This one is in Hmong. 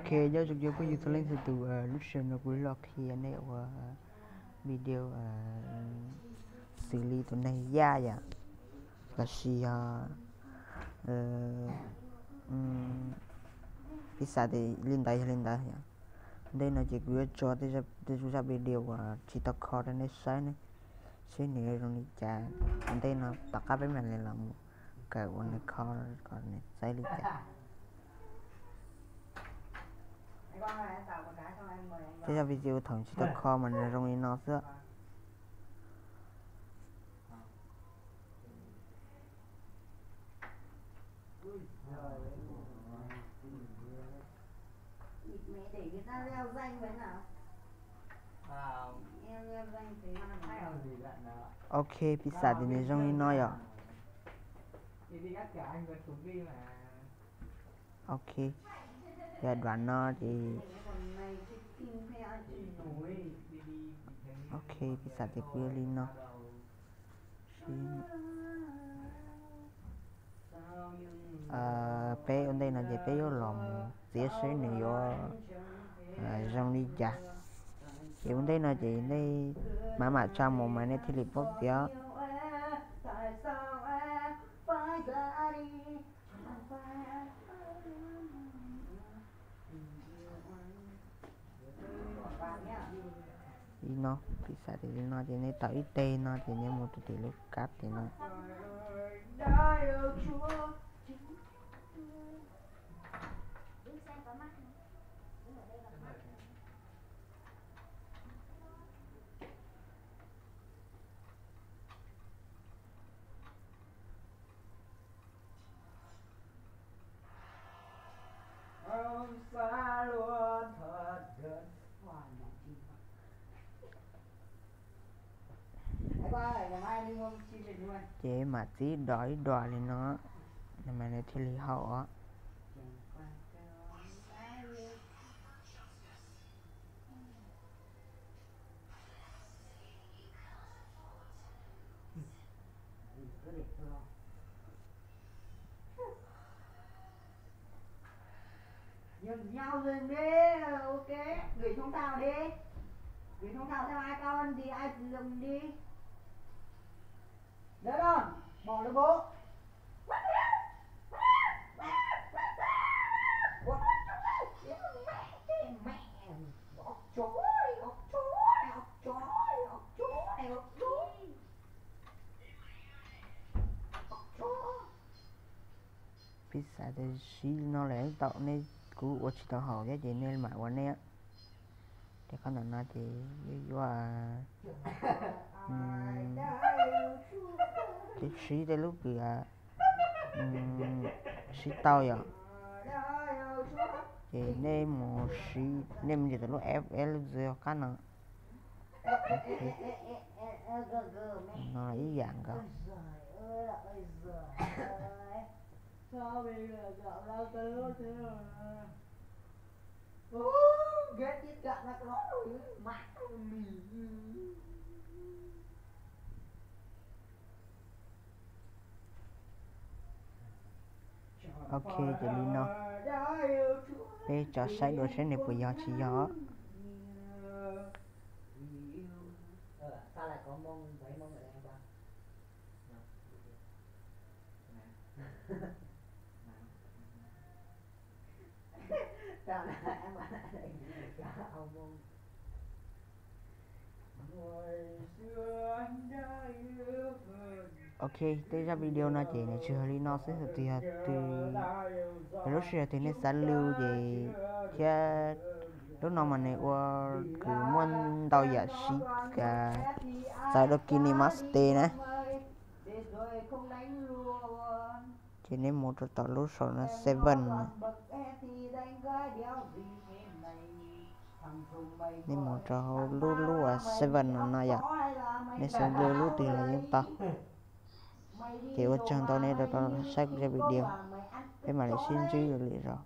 Ok, nyob zoo cov phooj ywg txhua leej txhua tus, lub sij hawm no kuv los qhia nej ua video xws li tus neeg yaj yom, los sis yog piv xam li ntawd yog li ntawd yom. Ntej no ces kuv yuav tso tej zaj video uas tsis tau kho rau nej saib ne, seb nws yuav zoo li cas. Ua ntej no tom qab peb mam li los mus kawm ua nws kho kom nws txawv li cas. Tej zaj video thaum tsis tau kho mas nws zoo li no xwb. Ok, piv xam tias nws zoo li no yom. Ok, yog duam no ces, ok, piv xam tias kuv ua li no. Peb ua ntej no ces peb yuav los mus txiav seb nws yuav zoo li cas. Ces ua ntej no ces nej mam mam tsa mus mas nej thiaj li paub tias li no, piv xam tias li no ces nej tau ib teg no ces nej mus rau tim lub kab tim no. Ces mam txiv ib dom ib dom li no, nws mas nws thiaj li haum os. Nhường nhau dừng đi, ok. Gửi thông báo đi. Gửi thông báo theo ai con đi, ai dừng đi. Đỡ đòn, bỏ được bộ. Ua, mẹ, mẹ, ốc chó, ốc chó, ốc chó, ốc chó, ốc chó. Piv xam tias siv no lawm tau nej, kuv ua tsis tau haum thiab ces nej mam ua nej. Ces qhov ntawm no ces yuav yuav, ces siv tej lub kws siv tau yom. Ces nej mus siv, nej mus ntim tau lub F L qab no. No ib yam nkaus. Ok, ces li no peb tso saib dua seb nws puas yog tsis yog. Ok, tej zaj video no ces nws tsuas yog li no xwb, txawm yog twg, lub sij hawm twg nej xav lw ces thiab. Lub no mas nws ua kws muaj ntau yam siv, txawv rau KineMaster na. Ces nej mus rau tom lub saum no seven, nej mus rau hauv lub lub seven no no yom, nej xav lw lub twg los yeej tau. Ces ua tsaug ntau nej rau saib kuv zaj video, peb mam li sib ntsib lwm zaus.